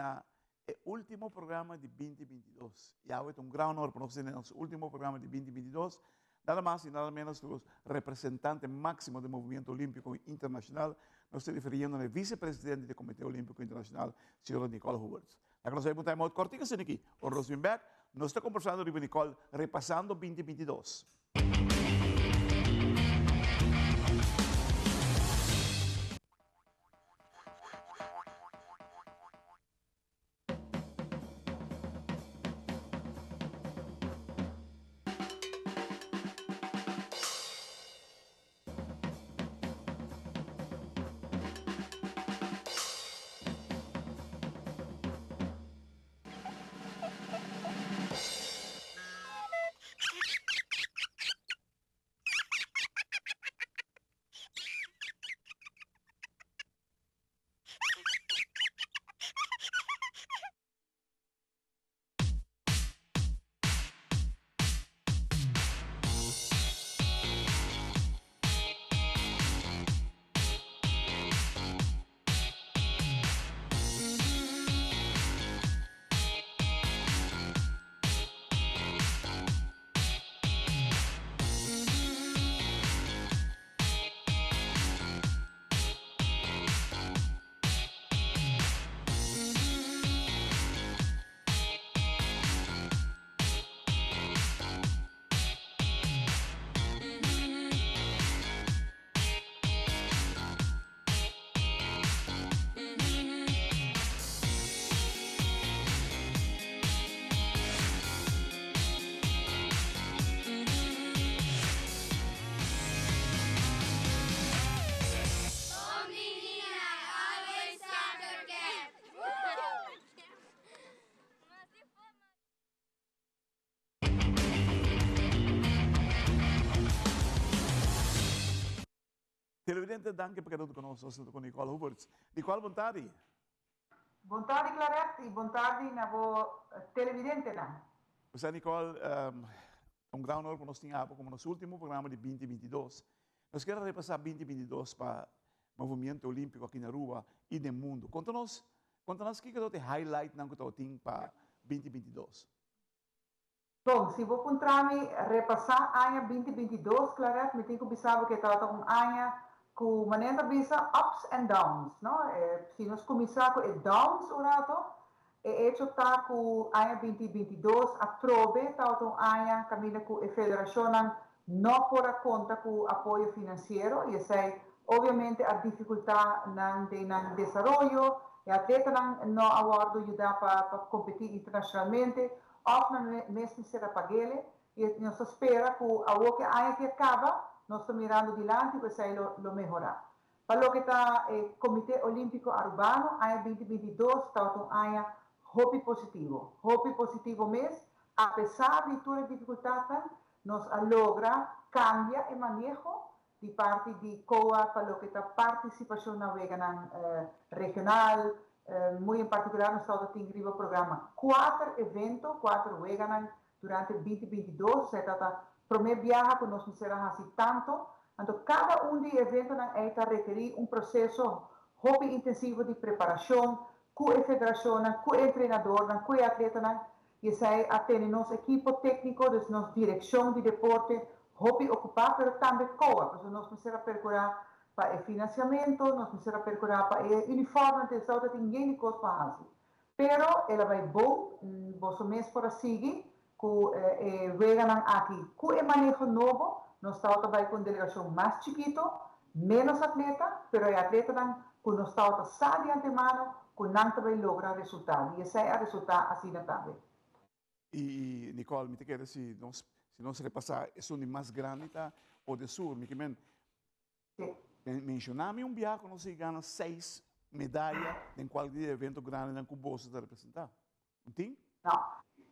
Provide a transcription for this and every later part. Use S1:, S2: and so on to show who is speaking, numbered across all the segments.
S1: na e último programa di 2022. Y awe ta un gran honor pa nos tene nos último programa di 2022. Nada mas y nada menos ku representante máximo del Movimiento Olímpico Internacional. Nos ta refiriendo na vicepresidente del Comité Olímpico Internacional, señora Nicole Hoevertsz. Laga nos bay un time out cortico asina aki. Ora nos bin back, nos ta conversando riba Nicole repasando 2022.
S2: Always Soccer Camp!
S1: Televidente, danki pa keda huntu ku nos. Nos ta ku Nicole Hoevertsz. Nicole, bon tardi.
S3: Bon tardi Claret y bon tardi na bo televidentenan.
S1: Bo sa Nicole, ta un gran honor pa nos tin abo como nos ultimo programa di binti 22. Nos kier a repasa binti 22 pa Movimiento Olimpico aki na Aruba y den mundo. Conta nos, conta nos kico ta e highlightnan cu tabatin pa binti 22.
S3: Bon, si bo puntra mi repasá aña 2022, Claret, mi tin ku bisa bo ku e tabata un aña ku manera ta bisa ups and downs, no? Si nos kuminsá ku e downs un rato, e echo ta ku aña 2022 atrobe tabata un aña kaminda ku e federashonnan no por a konta ku apoyo finansiero i esei obviamente a difikultá nan den nan desaroyo, e atletanan no a wòrdu yudá pa kompetí internashonalmente. Òf nan mes mester a pag'ele, i nos ta spera ku awor ku e aña aki a kaba, nos ta mirando dilanti ku esei lo lo mehorá. Pa loke ta e Komité Olímpiko Arubano, aña 2022 tabata un aña hopi positivo, hopi positivo mes, apesar di tur e difikultatnan, nos a logra kambia e maneho di parti di COA pa loke ta partisipashon na weganan regional, muy en partikular nos tabata tin riba programa kuater evento, kuater weganan durante 2022, esei tabata promé biaha ku nos mester a hasi tanto, anto kada un di e eventonan ei ta rekerí un proseso hopi intensivo di preparashon ku e federashonnan, ku e entrenadornan, ku e atletanan. I esei a tene nos ekipo tékniko, dus nos direkshon di deporte, hopi okupá, pero tambe koa, pasobra nos mester a perkurá pa e finansiamentu, nos mester a perkurá pa e uniformnan, te esou ta tin yen di kos pa hasi. Pero el a bai bon, boso mes por a sigui ku e weganan aki. Ku e maneho nobo, nos tabata bai ku un delegashon mas chikito, ménos atleta, pero e atletanan ku nos tabata sa di antemano ku nan ta bai logra resultado, i esei a resultá asina tambe.
S1: I Nicole, mi ta kere si nos si nos repasá esun di mas grandi ta Odesur, mi ke men menshoná mi un biaha ku nos a gana seis medaya den kualkier evento grandinan ku boso ta representá. Un tin?
S3: No.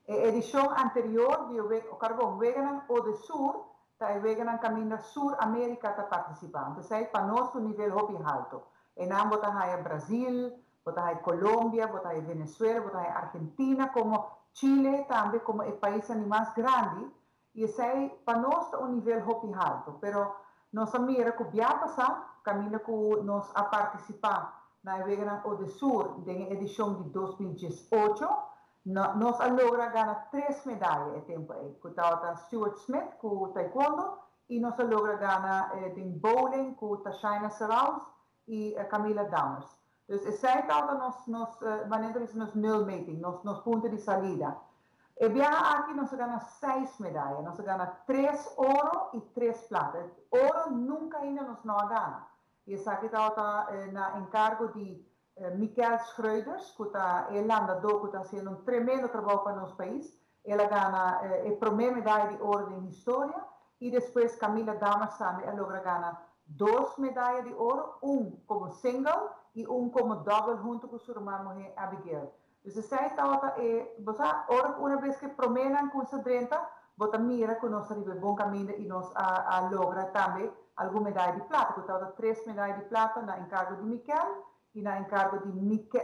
S3: E edishon anterior di e we Carbon Weganan Odesur ta e weganan kaminda Sur Amerika ta partisipá. Anto esei pa nos un nivel hopi halto. Einan bo ta haya Brazil, bo ta haya Colombia, bo ta haya Venezuela, bo ta haya Argentina komo Chile tambe komo e paisnan di mas grandi i esei pa nos ta un nivel hopi halto. Pero nos a mira ku bia pasá kaminda ku nos a partisipá. na e Weganan Odesur den e edishon di 2018. No, nos a logra gana tres medaya e tempu ei, ku tabata Stuart Smith ku taekwondo i nos a logra gana den bowling ku Tashaina Serralls i Camila Dammers. Dus esei tabata nos nos manera ta bisa nos nulmeting, nos nos punto di salida. E biaha aki nos a gana seis medaya, nos a gana tres oro i tres plata. Oro nunka ainda nos no a gana. I esaki tabata na enkargo di Mikel Schreuders, ku ta e landadó ku ta hasiendo un tremendo trabou pa nos pais. El a gana e promé medaya di oro den historia i despues Camila Dammers tambe a logra gana dos medaya di oro, un komo single i un komo double huntu ku su ruman muhé Abigail. Dus esei tabata e, bo sa, ora ku una bes ku e proménan kumsa drenta, bo ta mira ku nos ta riba e bon kaminda i nos a a logra tambe algun medaya di plata, ku tabata tres medaya di plata na enkargo di Mikel i na enkargo di Mike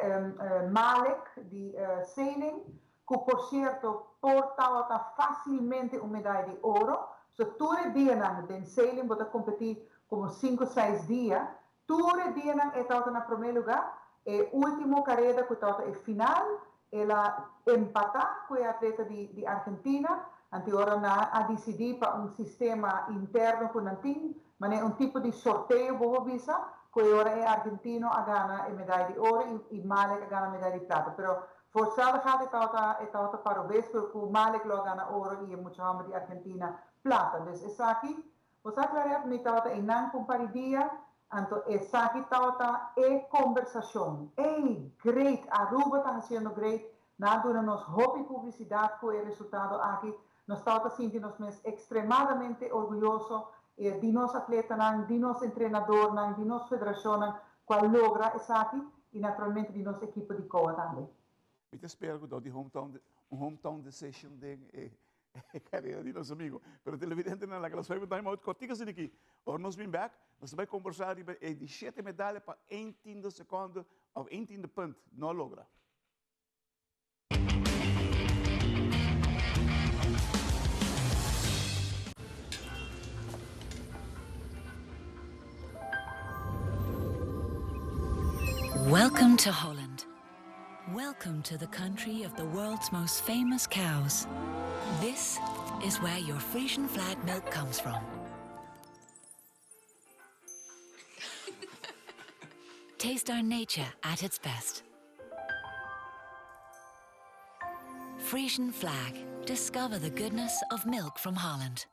S3: Malek di sailing, ku por sierto por tabata fásilmente un medaya di oro. So tur e dianan den sailing bo ta kompetí komo sinku seis dia, Tur e dianan e tabata na promé lugá. E último kareda ku tabata e final, el a empatá ku e atleta di di Argentina. Anti ora nan a disidí pa un sistema interno ku nan tin, manera un tipo di sorteo bo por bisa, ku e ora e argentino a gana e medaya di oro i i Malek a gana medaya di plata. Pero for hetzelfde geld e tabata e tabata pa robes ku ku Malek lo a gana oro i e mucha hòmber di Argentina plata. Dus esaki Bo sa Claret, mi tabata einan ku un par di dia, anto esaki tabata e kombersashon. Ey, great! Aruba ta hasiendo great, nan a duna nos hopi publisidat ku e resultado aki. Nos tabata sinti nos mes ekstremadamente orguyoso di nos atletanan, di nos entrenadornan, di nos federashonnan ku a logra esaki i naturalmente di nos ekipo di COA tambe.
S1: Mi ta spera ku dor di hometown, un hometown decision den e E carera di nos amigo. Pero televidentenan laga nos bai un time out cortico asina aki. Ora nos bin back, nos ta bai conversa riba e di shete medaya pa een tiende seconde of een tiende punt no logra.
S2: Welcome to Holland. Welcome to the country of the world's most famous cows. This is where your Frisian flag milk comes from. Taste our nature at its best. Frisian flag. Discover the goodness of milk from Holland.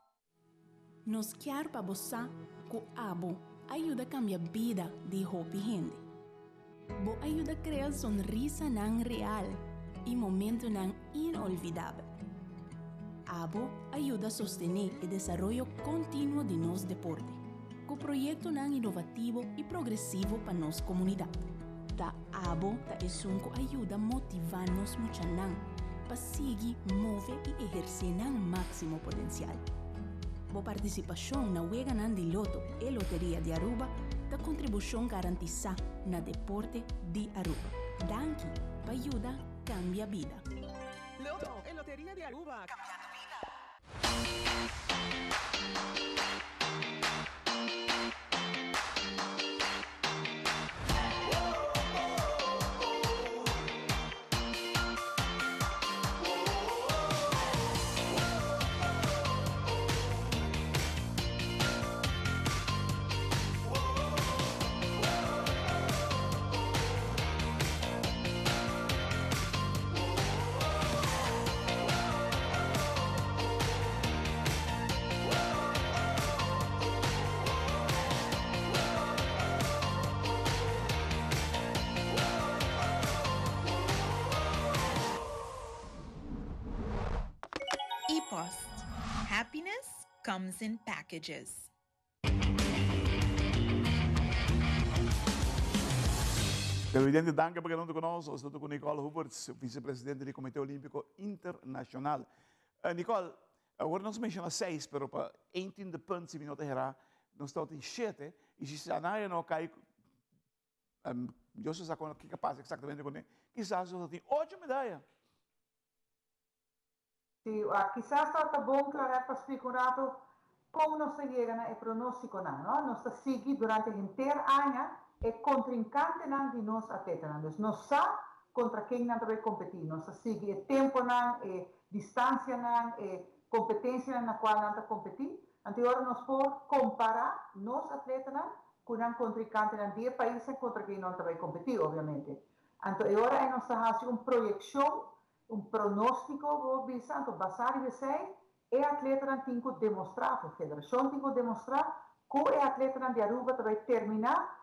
S4: Nos kier pa bo sa ku abo a yuda kambia bida di hopi hende. Bo a yuda krea sonrisanan real i momentunan inolvidabel. Abo a yuda sostené e desaroyo kontinuo di nos deporte, ku proyektonan inovativo i progresivo pa nos komunidat. Ta abo ta esun ku a yuda motivá nos muchanan pa sigui move i ehersé nan máksimo potensial. Bo partisipashon na Weganan di Loto e Loteria di Aruba ta kontribushon garantisá na deporte di Aruba. Danki pa yuda kambia bida.
S5: Loto e Loteria di Aruba, kambiando bida.
S6: E-Post, Happiness comes in packages.
S1: Televidente, danki pa keda huntu ku nos. Nos ta ku Nicole Hoevertsz, vicepresidente di Comité Olímpico Internacional. Nicole, awor nos menciona seis, pero pa één tiende punt, si mi no ta hera, nos tabatin shete, y si Sanaya no kai, Dios sa kon kiko a pasa exactamente kuné, kisas nos ta tin ocho medaya.
S3: Sí, kisas ta ta bon, Claret, pa splika un rato kon nos ta yega na e pronóstikonan, no? Nos ta sigui durante henter aña e kontrinkantenan di nos atletanan. Dus nos sa kontra ken nan ta bai kompetí. Nos ta sigui e temponan, e distansianan, e kompetensianan na kual nan ta kompetí. Anto e ora nos por kompará nos atletanan ku nan kontrinkantenan di e paisnan kontra ken nan ta bai kompetí, obviamente. Anto e ora ei nos ta hasi un proyekshon, un pronóstiko, bo por bisa, anto basá riba esei e atletanan tin ku demostrá, òf e federashon tin ku demostrá, ku e atletanan di Aruba ta bai terminá.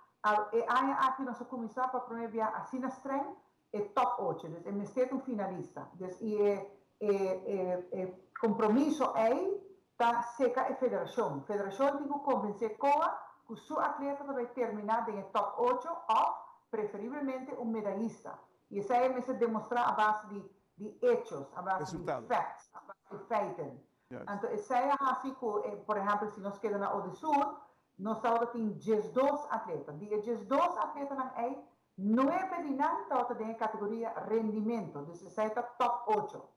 S3: E aña aki nos a kuminsá pa promé bia asina streng e top ocho, dus e mester ta un finalista. Dus i e e e e kompromiso ei ta seka e federashon. Federashon tin ku konvensé COA ku su atleta ta bai terminá den e top ocho òf preferiblemente un medayista. I esei e mester demostrá a base di di hechos, a base di facts, a base di feiten. Anto esei a hasi ku, por ehèmpel, si nos keda na Odesur, nos tabata tin 12 atleta. Di e 12 atletanan ei, nuebe di nan tabata den e kategoria rendimento, dus esei ta top ocho.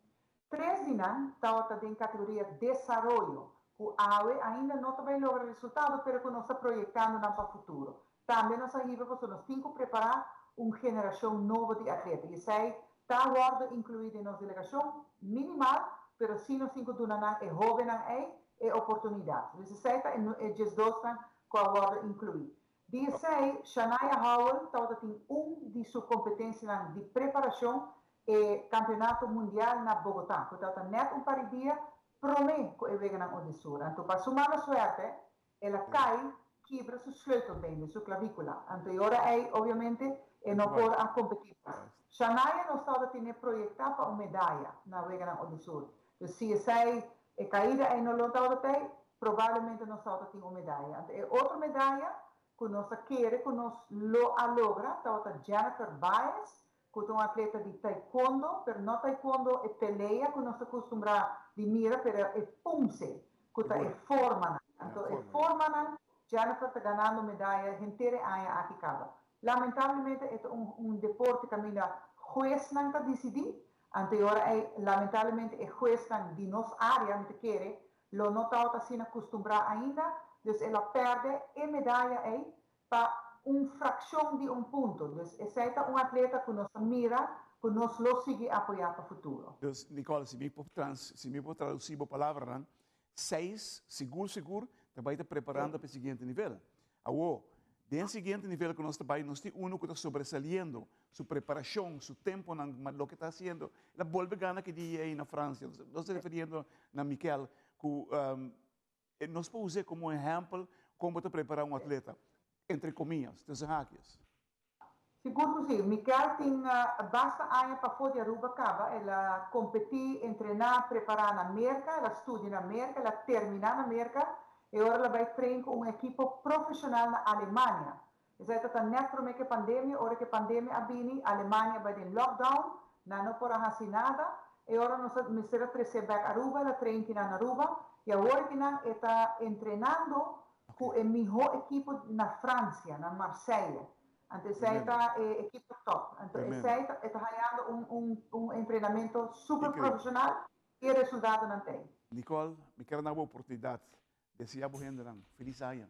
S3: Tres di nan tabata den kategoria desaroyo, ku awe ainda no ta bai logra resultado, pero ku nos ta proyektando nan pa futuro. Tambe nos a hiba pasobra nos tin ku prepará un generashon nobo di atleta i esei ta wòrdu inkluí den nos delegashon, minimal, pero sí nos tin ku duna nan, e hóbennan ei, e oportunidat. Dus esei ta e 12nan ku a wòrdu inkluí. Di esei, Shanaya Howell tabata tin un di su kompetensianan di preparashon e Kampeonato Mundial na Bogotá, ku tabata nèt un par di dia promé ku e weganan Odesur. Anto pa su mala suerte, El a kai, kibra su sleutelbeen, su klavíkula. Anto e ora ei, obviamente, e no por a kompetí mas. Shanaya nos tabata tene proyektá pa un medaya na Weganan Odesur. Dus si esei, e kaida ei no lo tabata tei, probablemente nos tabata tin un medaya. Anto e otro medaya ku nos a kere ku nos lo a logra tabata Jennifer Baez, ku ta un atleta di taekwondo, pero no taekwondo e pelea ku nos ta kustumbrá di mira, pero e pumse, ku ta e formanan. Anto e formanan, Jennifer ta ganando medaya henter e aña aki kaba. Lamentablemente e ta un un deporte kaminda huesnan ta disidí, anto e ora ei lamentablemente e huesnan di nos área, mi ta kere, lo no tabata asina kustumbrá ainda, dus el a pèrdè e medaya ei pa un fraccion di un punto. Dus esey ta un atleta cu nos ta mira cu nos lo sigui apoya pa futuro.
S1: Dus Nicole, si mi por trans, si mi por traduci bo palabranan, seis sigur sigur ta bay ta preparando pa e siguiente nivel. Awo, den e siguiente nivel cu nos ta bay, nos tin uno cu ta sobresaliendo, su preparacion, su temponan, loke ta haciendo, el a bolbe gana ki dia ey na Francia. Nos ta refiriendo na Mikel, cu Nos por us'é komo ehèmpel kon bo ta prepará un atleta, entre komillas, tussen haakjes.
S3: Sigur ku si. Mikel tin basta aña pafó di Aruba kaba. El a kompetí, entrená, prepará na Merka, el a studia na Merka, el a terminá na Merka i ora el a bai train ku un ekipo profeshonal na Alemania. Esei ta ta nèt promé ku e pandemia. Ora ku e pandemia a bini, Alemania a bai den lockdown, nan no por a hasi nada. E ora nos a mester a tres'é bèk Aruba, el a train kinan na Aruba i awor kinan e ta entrenando ku e mihó ekipo na Fransia, na Marseille. Anto esei ta e ekipo tòp. Anto esei ta e ta hañando un un un entrenamento super profeshonal i e resultadonan ta ei.
S1: Nicole, mi kier a na bo oportunidat deseá bo hendenan felis aña.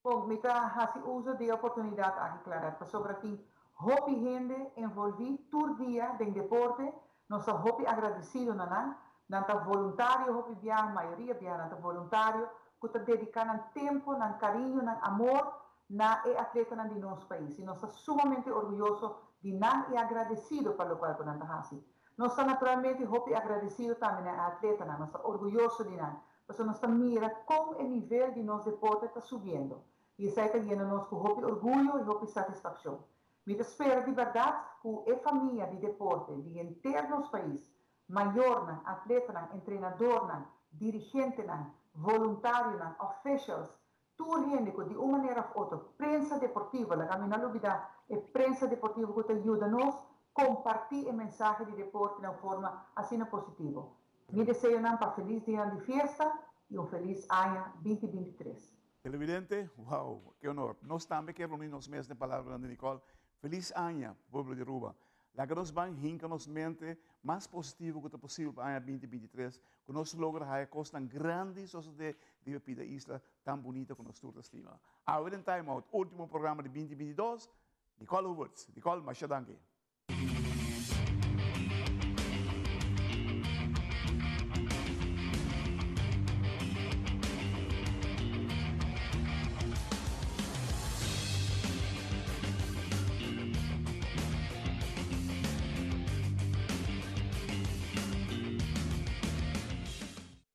S3: Bon, mi ta hasi uso di e oportunidat aki, Claret, pasobra tin hopi hende envolví tur dia den deporte. Nos ta hopi agradesido na nan. Nan ta voluntario hopi biaha, mayoria biaha nan ta voluntario, ku ta dediká nan tempu, nan kariño, nan amor na e atletanan di nos pais. I nos ta sumamente orguyoso di nan i agradesido pa lokual ku nan ta hasi. Nos ta naturalmente hopi agradesido tambe na e atletanan, nos ta orguyoso di nan. Pasobra nos ta mira kon e nivel di nos deporte ta subiendo i esei ta yena nos ku hopi orguyo i hopi satisfakshon. Mi ta spera di bèrdat ku e famia di deporte di henter nos pais, mayornan, atletanan, entrenadornan, dirigentenan, voluntarionan, officials, tur hende ku di un manera òf otro, prensa deportivo, laga mi no lubidá e prensa deportivo ku ta yuda nos kompartí e mensahe di deporte na un forma asina positivo. Mi deseonan pa felis dianan di fiesta y un felis aña 2023.
S1: Televidente, wow, ke honor. Nos tambe ke reuní nos mes den palabranan di Nicole. Felis aña, pueblo di Aruba. Laga nos ban hinka nos mente mas positivo ku ta posibel pa aña 2023, ku nos logra haya kosnan grandi sosodé riba pida isla tan bunita ku nos tur ta stima. Awe den Time Out, último programa di 2022, Nicole Hoevertsz. Nicole, masha danki.